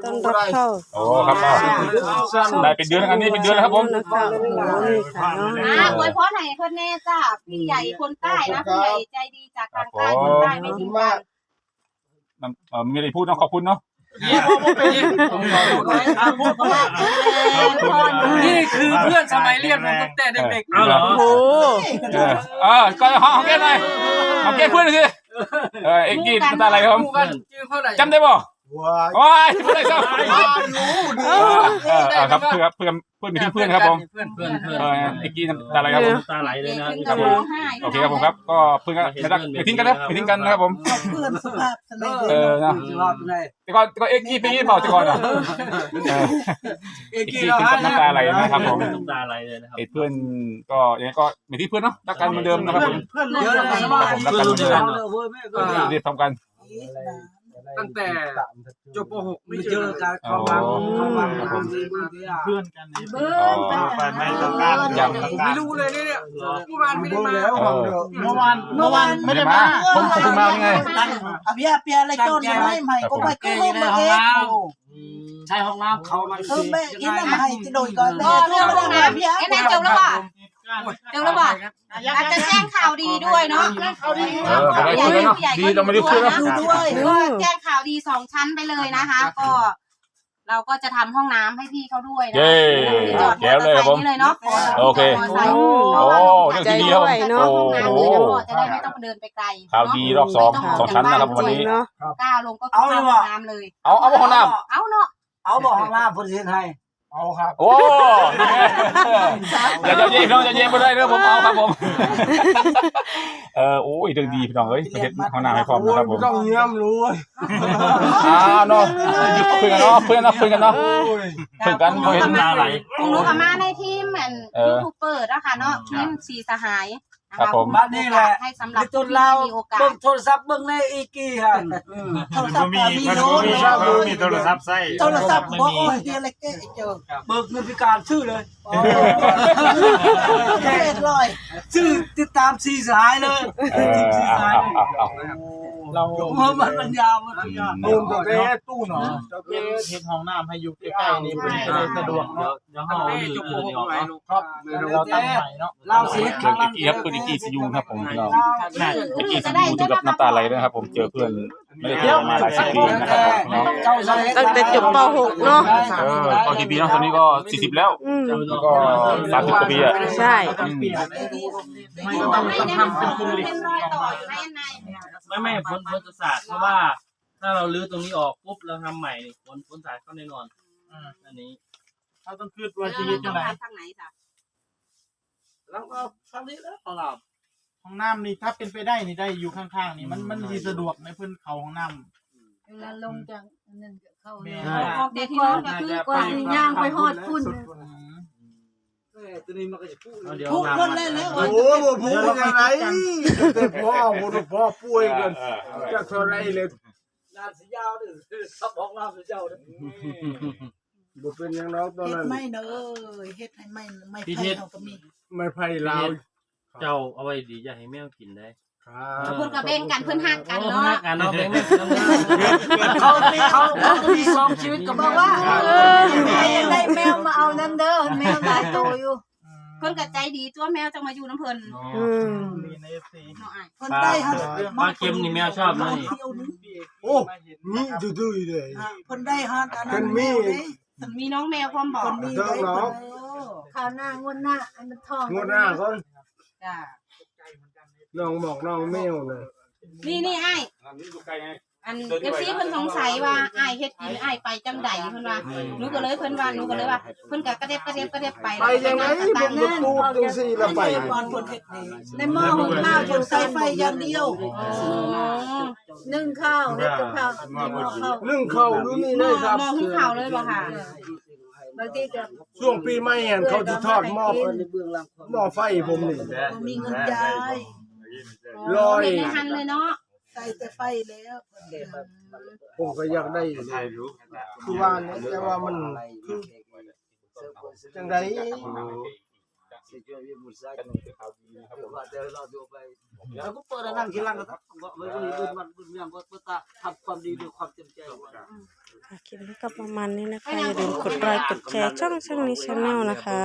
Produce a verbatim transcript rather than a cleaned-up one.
ต้อนรับเข้า โอ้ครับ ได้เป็นเดือน อันนี้เป็นเดือนแล้วครับผม นะคะ โอ้โห นี่ค่ะเนาะ อ่า อวยพรให้เพิ่นแน่จ้า พี่ใหญ่คนใต้นะ ผู้ใหญ่ใจดีจากทางใต้ คนใต้ไม่ทิ้งกัน เอ่อ ไม่ได้พูดเนาะ ขอบคุณเนาะ นี่คือเพื่อนสมัยเรียนผมตั้งแต่เด็กๆ เอาเหรอ โอ้โห เออ เออ ก็หอมแก้มหน่อย หอมแก้มเพื่อนหน่อยสิ เออ เอกกี้น้ำตาไหลครับผม จำได้บ่ ว้าย ว้าย ไม่ได้ครับ ว้าย รู้ดี เออ เออ ครับ เพื่อน เพื่อน เพื่อน เพื่อน เพื่อนครับผม เพื่อน เพื่อน เพื่อน เออ เอกกี้น้ำตาไหลครับผม น้ำตาไหลเลยนะครับ ครับผม โอเคครับผมครับ ก็เพื่อนก็ไม่รัก ไม่ทิ้งกันนะ ไม่ทิ้งกันนะครับผม เพื่อนสุภาพสมัยเด็ก เออ นะ สุภาพสมัย แต่ก่อน แต่ก่อนเอกกี้เป็นอย่างนี้เปล่า แต่ก่อนอ่ะ เออ เอกกี้ เอกกี้ถึงกับน้ำตาไหลนะครับผม น้ำตาไหลเลยนะครับ ไอ้เพื่อนก็ยังไงก็ไม่ทิ้งเพื่อนเนาะ รักกันเหมือนเดิมนะครับผม เพื่อนเยอะเลย ครับผม รักกันเหมือนเดิม เออ เรียนพร้อมกัน ตั้งแต่จบ ป.หก ไม่เจอกัน ความหวัง ความหวัง เพื่อนกัน เบิ่ง อ๋อ ไปไม่ต้องการ ยัง ไม่รู้เลยเนี่ย เมื่อวานไม่ได้มา เออ เมื่อวาน เมื่อวานไม่ได้มา ผม ผมมาไง เอาเบียร์ เบียร์อะไรต้นไม้ใหม่ก็ไป ก็เพิ่มมาเอง โอ้ ใช้ห้องน้ำเขามัน เพิ่มแม่กินน้ำให้จะโดยก่อนแม่ เออ เรื่องห้องน้ำ เบียร์ ไอ้นั่นจบแล้วว่ะ จบแล้วว่ะ อาจจะแจ้งข่าวดีด้วยเนาะ ข่าวดี เออ ไปได้คุยกันเนาะ ดี เราไม่ได้คุยเนาะ ด้วย ก็แจ้งข่าวดีสองชั้นไปเลยนะคะ ก็ เราก็จะทำห้องน้ำให้พี่เขาด้วยนะ เย้ จอดมอเตอร์ไซค์ แจ๋วเลยครับผม นี่เลยเนาะ โอเค จอดมอเตอร์ไซค์ โอ้ เรื่องที่ดีครับ ใจด้วยเนาะ โอ้โห ห้องน้ำเลยเนาะ จะได้ไม่ต้องเดินไปไกล ข่าวดีรอบสอง ไม่ต้อง สองชั้นนะครับ วันนี้ เนาะ ก้าวลงก็ เอาเลยว่ะ เข้าห้องน้ำเลย เอา เอาห้องน้ำ เอาเนาะ เอาบ่ห้องน้ำเพิ่นสิเฮ็ดให้ เอาครับ โอ้ อย่าเย้พี่น้อง อย่าเย้บ่ได้เด้อ ผมเอาครับผม เออ โอ้ย เรื่องดีพี่น้องเอ้ย เฮ็ดห้องน้ำให้พร้อมนะครับผม โอ้ย บ่ต้องเยี่ยมรู้เว้ย อ่า เนาะ คุยกันเนาะ คุยกันเนาะ คุยกันเนาะ โอ้ย คุยกัน ของหนูก็มาในทีมอัน เออ ยูทูบเบอร์เนาะค่ะเนาะ ทีมสี่สหายนะ ครั คะ บผม บัดนี้แหละ ให้สำหรับ ในต้นลาว มีโอกาส เบิ่งโทรศัพท์ เบิ่งในอีกกี้หั่น อืม โทรศัพท์ก็มี มันบ่มี โน้ต มันบ่มีโทรศัพท์ใช้ โทรศัพท์บ่ โอ้ย เดี๋ยวละเกะเจอ เบิกเงินพิการซื้อเลย โอ้ เจ็ดร้อย ซื้อติดตามสี่สหายเลย เออ สี่สหาย เอา เอา เอา เรา เมื่อมันปัญญามันปัญญา อืม โอ้ แต่แกตู้เนาะ เจ้าเกศ เฮ็ดห้องน้ำให้อยู่ใกล้ๆนี่ เพิ่นจะได้สะดวกเนาะ เดี๋ยวเฮาเอาเรื่องอื่นออกเนาะ ครับ เราตั้งใหม่เนาะ เราสิเฮ็ด เรื่องอีกกี้ครับ เพิ่นอีกกี้ซียูครับผมพี่น้อง อีกกี้ซียูถึงกับน้ำตาไหลเลยครับผม เจอเพื่อน ไม่ได้เจอกันมาหลายสิบปีนะครับผมพี่น้อง ตั้งแต่จบ ป.หก เนาะ เออ ก็กี่ปีเนาะ ตอนนี้ก็สี่สิบแล้ว อืม แล้วก็สามสิบกว่าปีอะ ใช่ อืม ไม่ต้องทำเป็นโครงเหล็ก เป็นรอยต่ออยู่ด้านใน ไม่ ไม่ ฝน ฝนจะสาด เพราะว่า ถ้าเรารื้อตรงนี้ออกปุ๊บ เราทำใหม่นี่ ฝน ฝนสาดเข้าแน่นอน อืม อันนี้ เราต้องคิดว่าชีวิตจังได๋ ทางไหนจ้ะ แล้วก็ทางนี้แหละของเรา ห้องน้ำนี่ถ้าเป็นไปได้นี่ได้อยู่ข้างๆนี่ มัน มันสิสะดวกในเพิ่นเข้าห้องน้ำ เวลาลงจากอันนั้นก็เข้า แม่น ออกจากที่นอนก็คือก่อนสิย่างไปฮอดพุ่น อืม เอ้ย ตัวนี้มันก็จะพูด เอาเดี๋ยว พูด น้ำ คนเลยแล้ว โอ้โห พูดยังไง แต่พ่อ พูดพ่อป่วยกัน เออ เออ จะเท่าไรเลย น้ำสิยาวเด้อ ครับ ห้องน้ำสิยาวเด้อ บ่เป็นหยังดอกตอนนั้น เฮ็ดไม้เนาะเอ้ย เฮ็ดให้ไม้ ไม้ไผ่เฮาก็มี ไม้ไผ่ลาว เจ้าเอาไว้ดี อย่าให้แมวกินได้ ครับ เพิ่นก็แบ่งกัน เพิ่นฮักกันเนาะ เพิ่นฮักกันเนาะ แบ่งกันเนาะ เขามี เขา เขามีสองชีวิตก็บอกว่า เออ ใครอยากได้แมวมาเอานำเด้อ แมวหลายโตอยู่ เพิ่นก็ใจดีตัวแมวจังมาอยู่นำเพิ่น อืม เนาะอ้าย เพิ่นได้ฮอด ปลาเค็มนี่แมวชอบนะนี่ โอ้ นี่ดื้อๆเลย อ่า เพิ่นได้ฮอดอันนั้น เพิ่นมี แมวเด้ มีน้องแมวพร้อมบอก เพิ่นมี เพิ่น ได้ เนาะ เพิ่น เออ คราวหน้างวดหน้าให้มันทอง งวดหน้าก่อน จ้ะ น้องบอกน้องแมวนะ นี่ นี่อ้าย อัน เอฟซี เพิ่นสงสัยว่าอ้ายเฮ็ดกินอ้ายไปจังใด๋เพิ่นว่า หนูก็เลย เพิ่นว่า หนูก็เลยว่า เพิ่นก็กระเด็บกระเด็บกระเด็บไป ไปจังใด๋ แล้วก็ มันก็ตูดจังซี่ละไป ในหม้อหุงข้าวเพิ่นใส่ไฟอย่างเดียว อ๋อ นึ่งข้าว เฮ็ดกับข้าว นึ่งข้าวอยู่นี่เลยครับ หม้อหุงข้าวเลยบ่ค่ะ บางทีก็ ช่วงปีใหม่หั่นเขาสิทอดหม้อ หม้อไฟผมนี่ บ่มีเงินจ่าย ลอย เฮ็ดในหั่นเลยเนาะ ใส่แต่ไฟแล้ว ผมก็อยากได้ คือว่าเนี่ย แต่ว่ามันคือจังใด๋ แล้วก็เปิดนั่งที่หลังก็บอกไม่รู้นี่บุญมันบุญยังก็ตาทำความดีด้วยความเต็มใจ ค่ะ คลิปนี้ก็ประมาณนี้นะคะ อย่าลืมกดไลค์กดแชร์ช่องช่างนี้ชาแนลนะคะ